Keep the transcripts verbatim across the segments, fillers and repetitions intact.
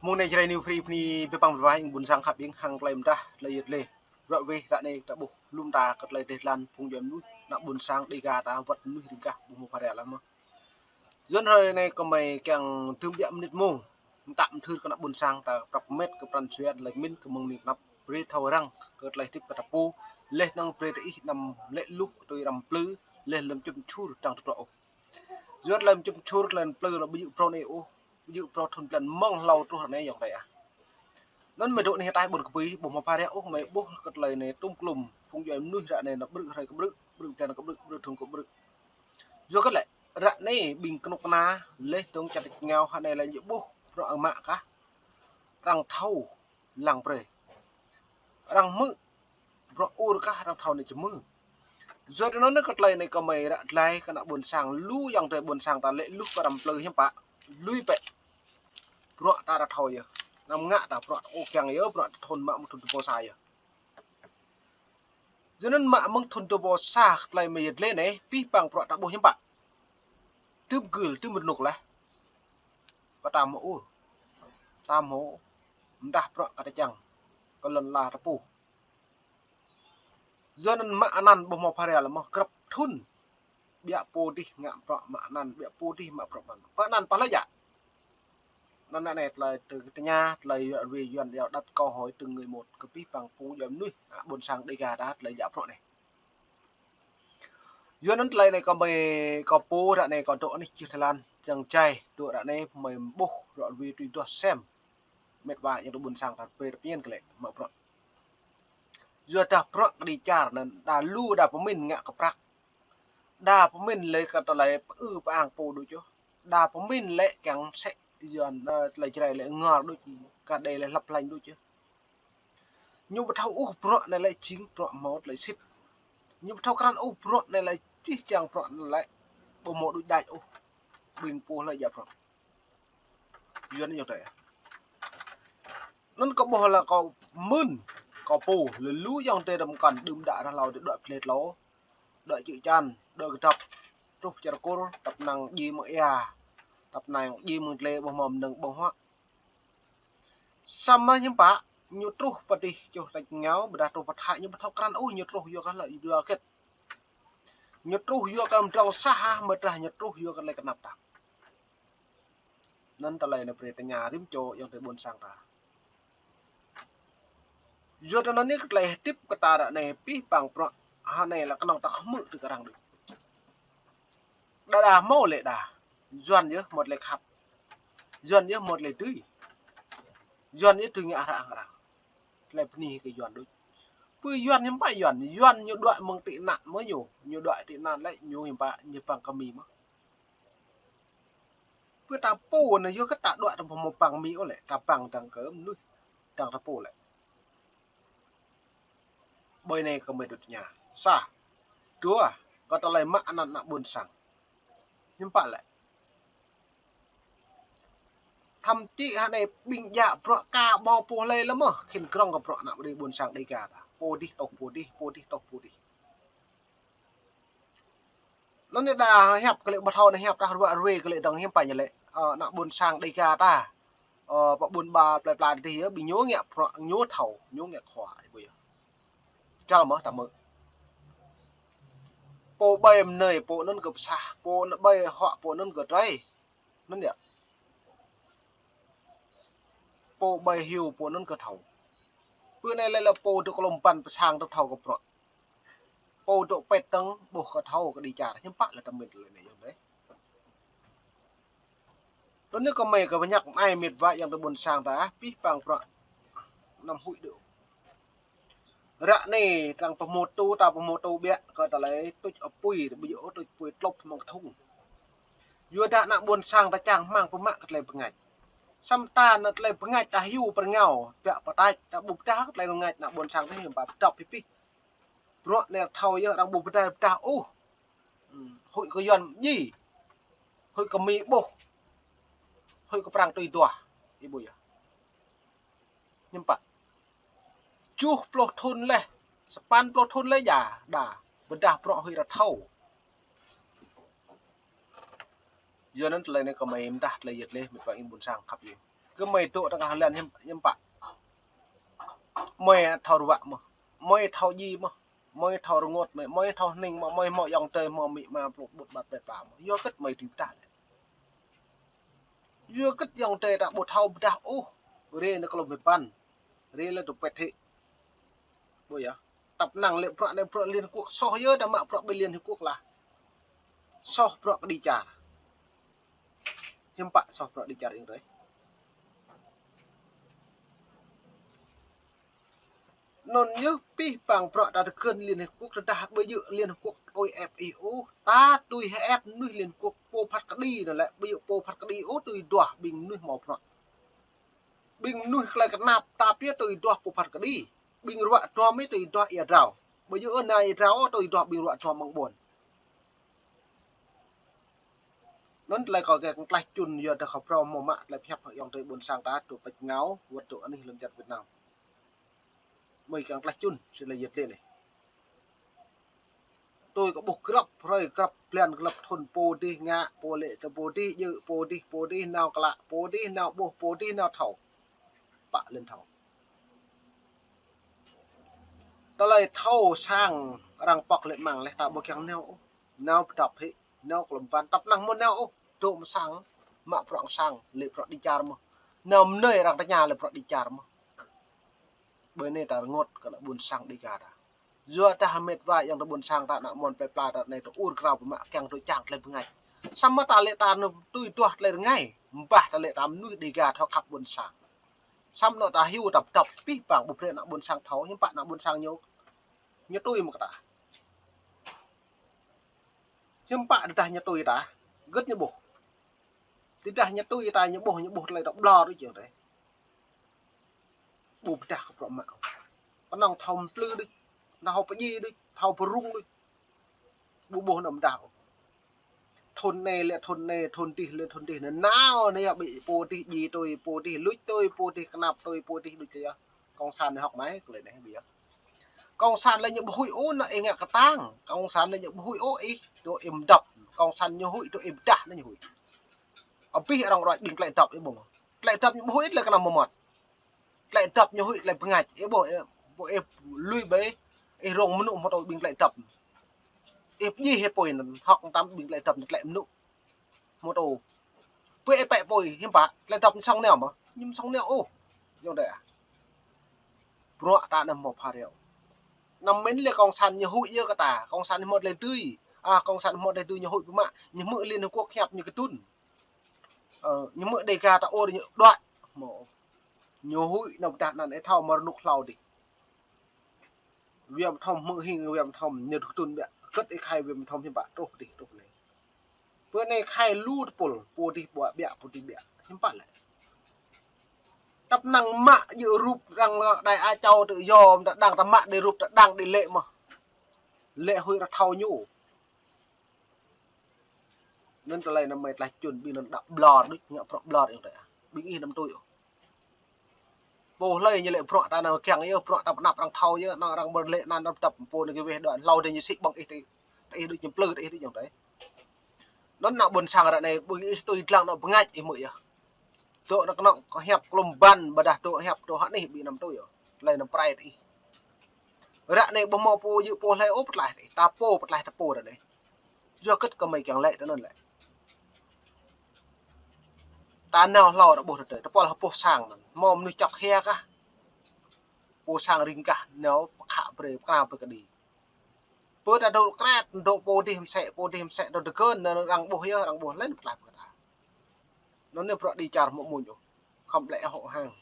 Mơ̆ng anai Jrai New Free bơni pơpă pơwai ƀing ƀôn sang khăp ƀing hăng tơlơi mơdah tơlơi yet lĕ. Ră ruai ră anai ta ƀuh lŏm ta kơ tơlơi tơlan phung djuai mơnuih, ană ƀôn sang Dega ta wơ̆t mơnuih rơgah ƀu hmâo phara lăm mơ̆. Yua anŭn hrơi anai kơmơi kiăng tơm biă mơnit mông, mơtă mơthưr kơ ană ƀôn sang ta prăp met kơ pran jua tơlơi min kơ mơ̆ng ning kơnăp brơi thâo răng kơ tơlơi hơdip kơ ta pô, laih anŭn brơi tơ ih anăm lĕ luh tui răm plư, laih lăm čŭm čhur tăng tơdruă ôh. Yua tơlơi čŭm čhur tơlơi plư lăm ƀu djơ̆ phrâo anai ôh, ƀu djơ̆ phrâo thun blan mơ̆ng hlâo truh anai yŏng tơi ah. Anŭn mơi dŏ anai hơtai ƀôn kơpui, ƀu hmâo phara ôh, mơi ƀuh kơ tơlơi anai tŭm klum phung djuai mơnuih ră anai nao ƀrư̆ hrơi kơ ƀrư̆, ƀrư̆ blan kơ ƀrư̆, ƀrư̆ thun kơ ƀrư̆. Yua kơ lĕ ră anai ƀing kơnuk kơna laih dơ̆ng čar tač rơngiao hă anai lĕ ñu ƀuh bruă mă kah arăng thâo lăng brơi. Arăng hmư̆ bruă ur kah arăng thâo anai čơmư̆. Yua anŭn kơ tơlơi anai kơmơi ră glai kơ ană ƀôn sang lu yŏng tơi ƀôn sang ta lĕ luh kơ răm plư hiư̆m pă. Lui bĕ. Bruă ta arăng thâo yơh. Anăm ngă ta bruă ta ôh kiăng yơh, bruă ta thun mă mơ̆ng thun dua ƀâo sa yơh. Yua anŭn mă mơ̆ng thun dua ƀâo sa kơ tơlơi mơi yet lĕ anai, pih pang bruă ta ƀuh hiư̆m pă. Tơm gưl, tơm rơnŭk laih. Kơ ta hmâo ur. Ta hmâo mơdah bruă kơ ta čang. Kơ lŏn ala ta pô. Yua anŭn mă anăn ƀu hmâo phara lăm mơ̆ grăp thun. Biă pô dih ngă bruă mă anăn, biă pô dih mă bruă mă anăn. Pơ anăn pă lĕ djă. Anŭn anai tơlơi tơ tơña, tơlơi yua ruai Yuan yua đặt câu hỏi từng người một kơ pih pang phung djuai mơnuih, ană ƀôn sang Dega ta tơlơi djă bruă anai. Yua anŭn tơlơi anai kơmơi kơ pô ră anai kơ dŏ anih čih Thái Lan, čang čai, dŏ ră anai mơi ƀuh ră ruai tui duah sem. Met wa yŏng tơ ƀôn sang ta brơi tơpă ñen kơ lĕ mă bruă. Yua dah bruă kơđi čar anŭn đa lu đa pơmĭn ngă kơ prăk. Đa pơmĭn lĕ kơ tơlơi pơư pơang pô đôč yơh. Đa pơmĭn lĕ kiăng sĕ Yuan, ơ, tơlơi Jrai lĕ ngor đôč, kơ đei lĕ hlăp hlañ đôč yơh. Ñu ƀu thâo ôh bruă anai lĕ jing bruă hmâo tơlơi sĭt. Ñu ƀu thâo krăn ôh bruă anai lĕ čih čang bruă anai lĕ ƀu hmâo đôč đač ôh. Ƀing pô lĕ djă bruă. Yua anŭn yŏng tơi. Anŭn kơ ƀuh lĕ kơ mơ̆n, kơ pô, lĕ lu yŏng tơi răm kăn đưm đă rah hlâo tơi đuaĭ plĕt hlâo, đuaĭ čư̆ čan, đuaĭ kơdŏp, truh čar Kur, tăp năng djai mơ̆ng ia, tăp năng djai mơ̆ng tlê ƀu hmâo mơnơ̆ng ƀơ̆ng huă. Samơ̆ hiư̆m pă, ñu truh pơ dih čuh tač rơngiao, ƀôdah truh pơ Thái ñu ƀu thâo krăn ôh, ñu truh yua kơ lĕ yua kĕt. Ñu truh yua kơ mơdrŏng sah ah, mơdrah ñu truh yua kơ tơlơi kơnăp ta. Anŭn tơlơi anai brơi tơña rĭm čô yŏng tơi ƀôn sang ta. Yua tơ anŭn anai kơ tơlơi hơdip kơ ta ră anai pih pang bruă hă anai lĕ kơnơ̆ng ta hmư̆ tơ kơ arăng đôč. Đa đa hmâo lĕ đa. Yuan yơh hmâo tơlơi khăp. Yuan yơh hmâo tơlơi dưi. Yuan yơh dưi ngă arăng arăng. Tơlơi bơni kơ Yuan đôč. Pơ Yuan hiư̆m pă Yuan, Yuan ñu đuaĭ mơ̆ng tị nạn mơ̆ ñu, ñu đuaĭ tị nạn lĕ ñu hiư̆m pă ñu pang kơ Mi mơ̆. Pơ ta pô anai yua kơ ta đuaĭ ta ƀu hmâo pang Mi ôh lĕ, ta pang dăng kơ mơnuih, dăng ta pô lĕ. Ƀơi anai kơmơi dŏ tơña. Sa. Dua, kơ tơlơi mă anăn ană ƀôn sang. Hiư̆m pă lĕ. Thậm chí hă anai ƀing djă bruă ka ƀơ̆ng pô hlơi lăm mơ̆, khĭn krŏng kơ bruă ană ƀôn sang Dega ta. Pô dih tŏh pô dih, pô dih tŏh pô dih. Anŭn anai đa hiăp kơ lĕ ƀu thâo anai hiăp ta ruă ruai kơ lĕ dơ̆ng hiư̆m pă ñu lĕ. Ơ, ană ƀôn sang Dega ta. Ơ, pơ ƀôn ba plơi pla dih yơh, ƀing ñu ngă bruă, ñu thâo, ñu ngă khua, ih ƀuh yơh. Čal mơ̆ ta hmư̆. Pô ƀai mơnơi, pô anŭn kơ pơsah, pô anŭn ƀai huă, pô anŭn kơ trai. Anŭn yơh. Pô ƀai hyu, pô anŭn kơ thâo. Pơ anai lĕ lĕ pô dŏ klom păn pơsang tơ thâo kơ bruă. Pô dŏ pĕt tơ̆ng ƀuh kơ thâo kơđi čar, hiư̆m pă lĕ tơmĭn lĕ anai yơh dêh. Tơ anai kơmơi kơ bơñăk mơai met wa yŏng tơ ƀôn sang ta, pih pang bruă anăm huĭ đôč. Ră anai arăng pơhmutu, ta pơhmutu biă kơ tơlơi tuč apui, ƀu djơ̆ ôh tuč apui tlŏp mơ̆ng kơthŭng. Yua dah ană ƀôn sang ta čang hmang pơmă kơ tơlơi bơngač. Samơ̆ ta ană tơlơi bơngač ta hyu pơ rơngiao, biă pơtač, ta ƀu pơdah kơ tơlơi bơngač ană ƀôn sang ta hyu pă pơdŏp pih pih. Bruă anai thâo yơh arăng ƀu pơdah pơdah ôh. Hmm, huĭ kơ Yuan djai. Huĭ kơ Mi ƀuh. Huĭ kơ Prăng tui duah. Ih ƀuh yơh. Hiư̆m pă. Tơjuh pluh thŭn laih, sapăn pluh thŭn laih djă, đa. Pơdah bruă huĭ arăng thâo. Yua anŭn tơlơi anai kơmơi mơdah tơlơi yet lĕ, met wa ƀing ƀôn sang khăp yơh. Kơ mơi dŏ tơngah lan hiam, hiam pă. Mơi thâo ruă mơh. Mơi thâo djai mơh. Mơi thâo rơngot mơh. Mơi thâo hning mơh. Mơi hmâo ayŏng adơi hmâo amĭ ama pluh ƀut ƀat pĕt pla mơh. Yua hơget mơi tui pơdah lĕ. Yua hơget ayŏng adơi ta ƀu thâo pơdah ôh. Rê nao kơ lŏm pơpăn. Rê lĕ tơpĕt hĭ. Ƀu yơh. Tăp năng lĕ bruă anai bruă Liên Hợp Quốc soh yơh, ta mă bruă ƀơi Liên Hợp Quốc lah. Soh bruă kơđi čar. Hiam pă soh bruă kơđi čar ing tơi. Anŭn yơh pih pang bruă ta tơgơ̆n Liên Hợp Quốc, tơdah ƀu djơ̆ Liên Hợp Quốc tui ĕp ih ôh, ta tui hơĕp mơnuih Liên Hợp Quốc pô phat kơđi anŭn lĕ, ƀu djơ̆ pô phat kơđi ôh tui duah ƀing mơnuih hmâo bruă. Ƀing mơnuih tơlơi kơnap ta pia tui duah pô phat kơđi. Ƀing ruă duăm ih tui duah ia drao. Ƀu djơ̆ ôh nao ia drao ôh tui duah ƀing ruă duăm mơ̆ng ƀôn. Anŭn tơlơi kâo kiăng tlaih čun yua dah kâo phrâo hmâo mă tơlơi pơhiăp ayŏng adơi ƀôn sang ta dŏ pĕč ngao wơ̆t dŏ anih lŏn čar Việt Nam. Mơi kiăng tlaih čun, sĭt lĕ yơh tơlơi anai. Tui kơ ƀuh grăp, hrơi grăp, blan grăp thŭn pô dih ngă, pô lĕ tơ pô dih djơ̆, pô dih, pô dih nao klă, pô dih nao ƀuh, pô dih nao thâo. Pă lĕn thâo. Tơlơi thâo sang arăng pŏk lĕ mơ̆ng lĕ ta ƀu kiăng nao ôh. Nao pơdŏp hĭ, nao kơ lŏm pơpăn tăp năng mơ̆n nao ôh. Dŏ mơ̆ng sang, mă bruă sang, lĕ bruă kơđi čar mơ̆n. Nao mơnơi arăng tơña lĕ bruă kơđi čar mơ̆n. Ƀơi anai ta rơngot kơ ană ƀôn sang Dêga ta. Yua dah hơmet wa ayŏng adơi ƀôn sang ta ană mơnuih plơi pla ta anai ta ur krao pơmă kiăng dŏ čang tơlơi bơngač. Samơ̆ ta lĕ ta nao tui duah tơlơi rơngai. Mbah ta lĕ ta mơnuih Dêga thâo khăp ƀôn sang. Samơ̆ anŏ ta hyu ta pơdŏp pih pang ƀu brơi ană ƀôn sang thâo, hiư̆m pă ană ƀôn sang ñu, ñu tui mơ̆ kơ ta. Hiư̆m pă tơdah ñu tui ta, hơget ñu ƀuh. Tơdah ñu tui ta ñu ƀuh, ñu ƀuh tơlơi ta ƀlŏr đôč jing tơi. Ƀu pơdah kơ bruă mă. Kơnơ̆ng thâo mplư đôč, thâo pơdjai đôč, thâo pơrŭng đôč. Ƀu ƀuh anăm pơdah ôh. Thŭn anai lĕ thŭn anai, thŭn dih lĕ thŭn dih, nao nao anai yơh ƀing pô dih djai tui, pô dih luč tui, pô dih kơnap tui, pô dih đôč tui yơh. Kông san anai hŏk mơ̆, kơ lĕ anai ƀu yơh. Kông san lĕ ñu ƀu huĭ ôh ană ih ngă kơtang. Kông san lĕ ñu ƀu huĭ ôh ih dŏ ih pơdŏp. Kông san ñu huĭ dŏ ih pơdah anai ñu huĭ. Abih arăng ruai ƀing tơlơi pơdŏp ih ƀuh. Tơlơi pơdŏp ñu ƀu huĭ tơlơi kơnam mơmŏt. Tơlơi pơdŏp ñu huĭ tơlơi bơngač. Ih ƀuh, ih ƀuh ih lui ƀơi. Ih rông mơnŭ hmâo tui ƀing tơlơi pơdŏp. Ih pơdjai hĭ apui anŭn hŏk tam ƀing tơlơi pơdŏp tơlơi mơnŭ. Hmâo tui. Pơ ih pĕ apui hiư̆m pă, tơlơi pơdŏp ñu sŏng nao mơ̆? Ñu sŏng nao ôh. Jing tơi ah. Bruă ta anai hmâo phara. Anăm mĭn lĕ kông san ñu huĭ yơh kơ ta, kông san hmâo tơlơi dưi. Ah, kông san hmâo tơlơi dưi ñu huĭ pơmă, ñu hmư̆ Liên Hợp Quốc hiăp ñu kơdŭn. Ơ, ñu hmư̆ Dêga ta ur ñu đuaĭ. Hmâo. Ñu huĭ nao pơdah anăn ih thâo mơ̆ rơnŭk hlâo dih. Wia mơthom hmư̆ hing, wia mơthom ñu kơdŭn biă. Hơget ih khai wia mơthom hiư̆m pă truh dih truh anai. Pơ anai khai lu tơpul, pô dih ƀuă biă, pô dih biă. Hiư̆m pă lĕ. Tăp năng mă djơ̆ rup arăng đai a čô tơ yom, ta đang ta mă đĭ rup, ta đang đĭ lĕ mơ̆. Lĕ huĭ ră thâo ñu. Anŭn tơlơi anăm mơi tlaih čun ƀing anŭn đăp ƀlŏr đôč, ngă bruă ƀlŏr yơh tơi ah. Ƀing ih anăm tui ôh. Pô hlơi ñu lĕ bruă ta anai kiăng yơh, bruă ta pơnăp arăng thâo yơh, anŭn arăng ƀu lĕ anăn arăng pơdŏp pô anai kơ weh đuaĭ hlâo dih ñu sĭ ƀơ̆ng ih tơi. Tơi ih đôč ñu plư tơi ih đôč jing tơi. Anŭn ană ƀôn sang ră anai ƀing ih tui dlăng anŏ bơngač ih hmư̆ yơh. Dŏ anŏ kơnŏng kơ hiăp kơlŭm ƀăn ƀôdah dŏ hiăp dŏ hơnih ƀing anăm tui yơh. Tơlơi anăm pơrai tơi ih. Ră anai ƀu hmâo pô djơ̆ pô hlơi ôh pơtlaih tơi ih. Ta pô pơtlaih ta pô ră anai. Yua hơget kơ mơi kiăng lĕ tơ anŭn lĕ. Ta nao hlâo ta ƀuh tơi, ta pô hlâo pô sang anŭn. Hmâo mơnuih čŏk hia kah. Pô sang ring kah, nao pơkhă brơi, pơkra brơi kơđi. Pơ ta dŏ kret, dŏ pô dih msĕ, pô dih msĕ, dŏ tơgơ̆n, anŭn arăng ƀuh yơh, arăng ƀuh lĕ pơtlaih pơkra. Anŭn anai bruă kơđi čar hmâo amuñ ôh. Khŏm lĕ hŏk hăng.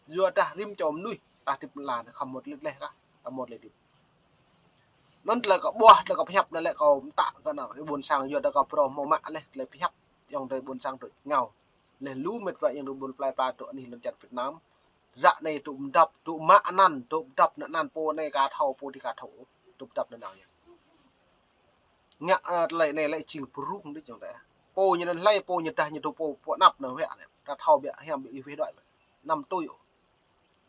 Yua dah rĭm čô mơnuih, ta hơdip mơ̆n lăn, khŏm hmâo tơlơi leh kah, ta hmâo tơlơi hơdip. Anŭn tơlơi kâo ƀuah, tơlơi kâo pơhiăp anai lĕ kâo mơtă kơ ană ƀôn sang, yua dah kâo phrâo hmâo mă leh, tơlơi pơhiăp ayŏng adơi ƀôn sang tui ngao. Leh lu mĕt wa ayŏng adơi ƀôn plơi pla dŏ anih lŏn čar Việt Nam. Ră anai dŏ pơdŏp, dŏ mă anăn, dŏ pơdŏp anăn, pô anai ka thâo, pô dih ka thâo, dŏ pơdŏp anăn yơh. Ngă, ơ, tơlơi anai lĕ jing pơrŭng đôč jing tơi. Pô ñu anăn hlơi, pô ñu dah ñu dŏ pô, pô anăp anăn wĕ anai. Ta thâo biă hiam biă ih weh đuaĭ. Anăm tui ôh.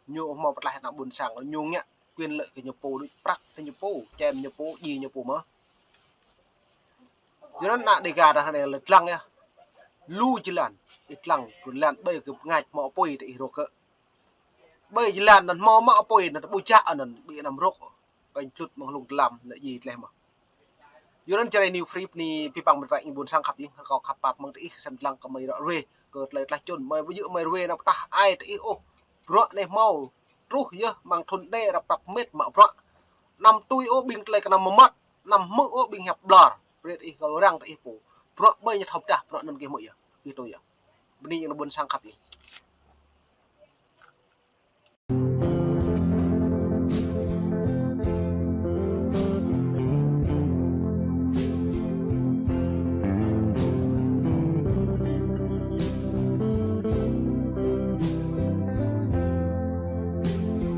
Ñu hmâo pơtlaih ană ƀôn sang, ñu ngă quyền lợi kơ ñu pô đôč, prăk kơ ñu pô, čem ñu pô, djai ñu pô mơ̆. Yua anŭn ană Dêga ta anai lĕ dlăng yơh. Lu jơlan, ih lăng, jơlan ƀơi kơ pơngač hmâo apui tơ ih rŏk kơ. Ƀơi jơlan anŭn hmâo mă apui anŭn ƀu čă anŭn ƀing anăm rŏk. Kơnh plut mơ̆ng hlung tlam lĕ ji tleh mơ̆. Yua anŭn Jrai New Free bơni pơpăng mơ̆n wơ̆t ƀôn sang khăp ih, rơkâo khăp pap mơ̆ng tơ ih, sem lăng kơ mơi ră ruai, kơ tơlơi tlaih čun, mơi ƀu djơ̆ mơi ruai anăm pơtah ai tơ ih ôh. Bruă anai hmâo truh yơh mơ̆ng thŭn anai răp răp mĕt mă bruă. Anăm tui ôh ƀing tơlơi kơnăm mơmŏt, anăm hmư̆ ôh ƀing hiăp ƀlŏr. Brơi tơ ih kơ răng tơ ih pô. Bruă ƀơi ñu thâo pơdah, bruă anŭn gih hmư̆ yơh, gih tui yơh. Bơni ƀing ƀôn sang khăp ih.